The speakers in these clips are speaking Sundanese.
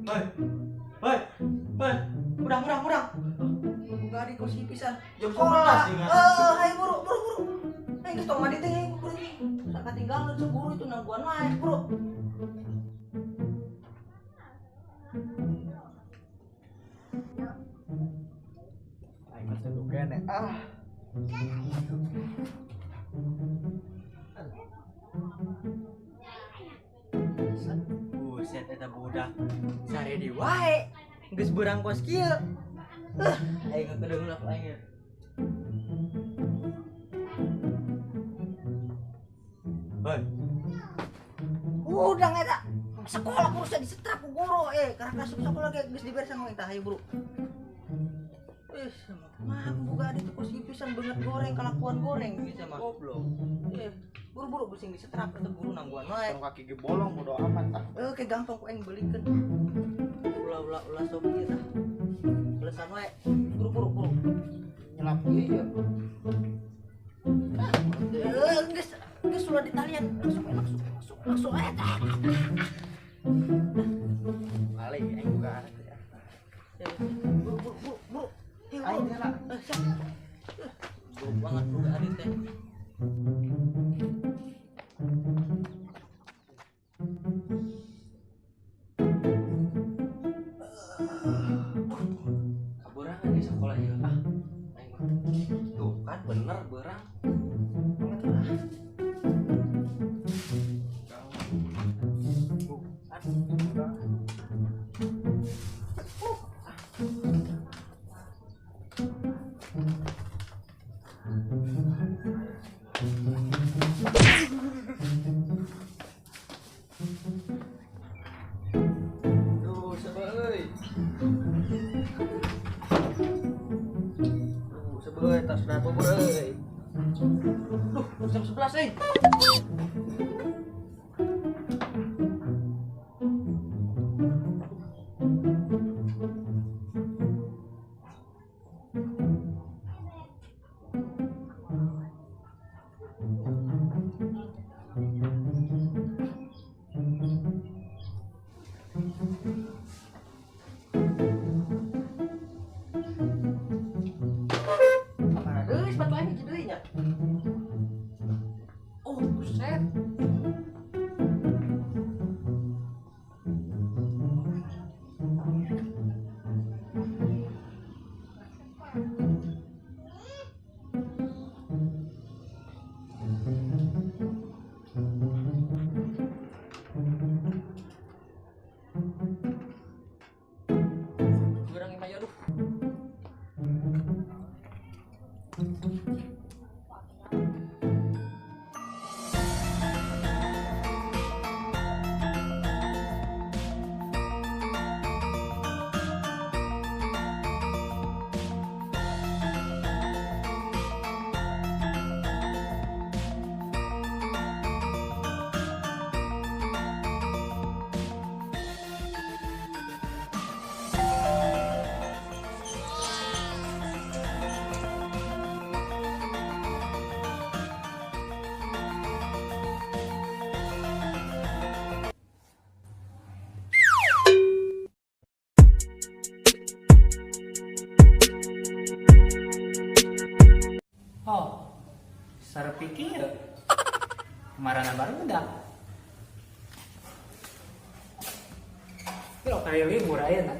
Hei, hei, urang. Enggak di kursi pisan. Jam 11 ingat. Hai buru. Aing geus tong mandi teh aing buru. Sakatinggalan guru itu nangguan wae, buru. Aing masih kene. Ah. Buset eta budak. Saredi wae. Geus beurang kos kieu. Aing kedeung lah aing. Hei. Udang eta sekolah kurusnya disetrap ku guru karena asup sekolah ge geus diberesan we tah hayu buru. Ih, mah boga adi teh kos pisan beungeut goreng kalakuan goreng bisa mah. Goblok. Buru-buru bising disetrap eta guru nangguan wae. Tong kaki ge bolong bodo amat ah. Ke gampang ku aing beulikeun. Ulah ulah sok ieu tah. Belesan wae. Buru-buru buru. Nyelap ieu. Geus geus ulah ditalian. Langsung eta. Balik aing boga anak teh. Buru buru. Aing lah. Siap. Goblok banget boga adi teh. Kaburangan di sekolah ya ah. Aing mah. Tuh kan bener berang. Banget lah. Duh, sebeuy. Duh, sebeuy tas bubur euy. Duh, jam 11 euy. Sepatu aing hiji deui nya. Oh, buset. Kurang lima ya, aduh. Oh, sarepi kieu. Kemarin baru udah. Kira kali libur ayeuna.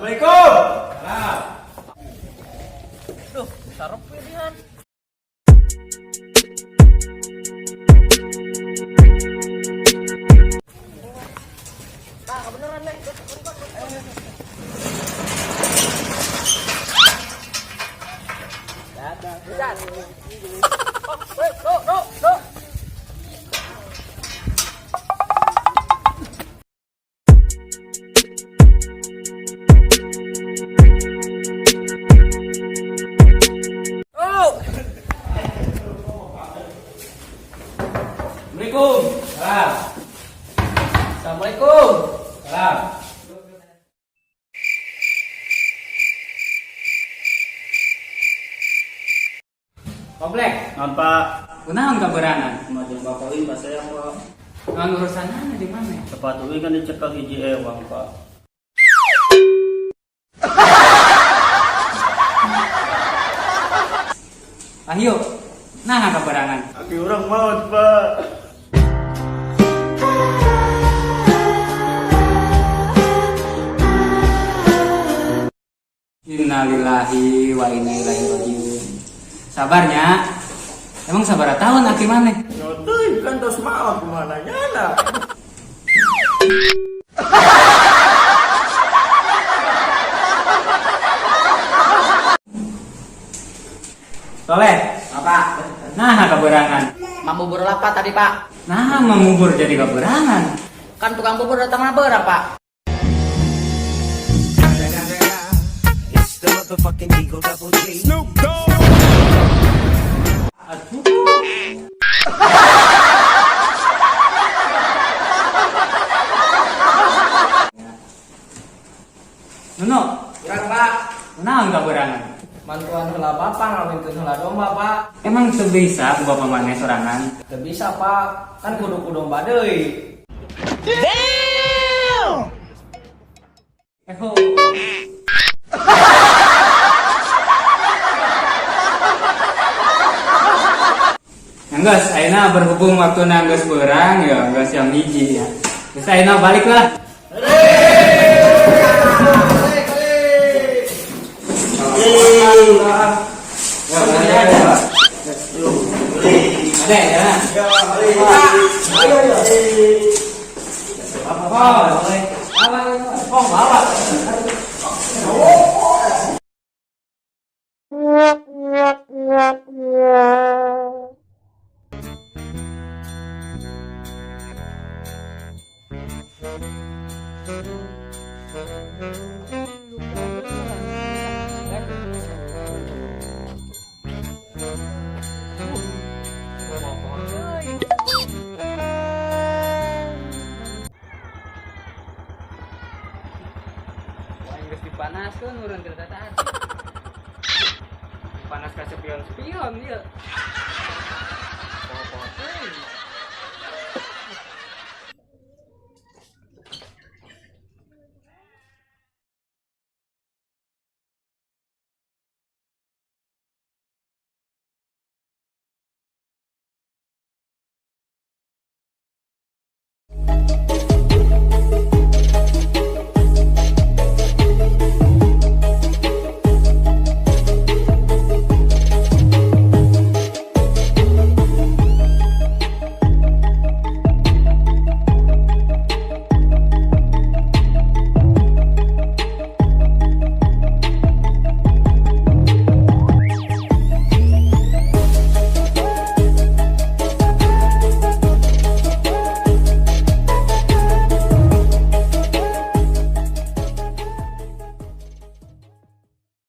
Assalamualaikum. Salam. Duh, sarep pilihan. Nah, kebeneran nih. Dadah. Dadah. Oh, woi, do, do, do. Oh. Assalamualaikum. Salam. Assalamualaikum. Salam. Komplek. Naon Pak? Kunaon kaberangan? Maju Bapak Win Pak saya Pak. Naon urusanana di mana? Sepatu Win kan dicekel hiji ewang Pak. Wahyu, nah kaberangan. Aki urang maut Pak. Innalillahi wa inna ilaihi rajiun. Sabarnya. Emang sabar tahun aki maneh? Nyotuy kan tos maut kumaha nyana. Soleh, Apa? nah kaberangan. Mang bubur lapat tadi, Pak. Nah, mangubur jadi kaberangan. Kan tukang bubur datang berang, Pak. It's the motherfucking Eagle Double G. Aduh. Nuno, Kurang, Pak. naon kaberangan? Mantuan heula bapak ngawinkeun heula domba, Pak. Emang teu bisa ku bapak maneh sorangan? Teu bisa, Pak. Kan kudu ku domba deui. Eh, ho. Geus, ayeuna berhubung waktu geus beurang ya, geus jam 1 ya. Geus ayeuna balik lah. Ya, balik aja. Ada ya? Oh, oh, bawa. Geus dipanaskeun urang teh tadi. Panas ka spion-spion ieu. Poho-poho teuing.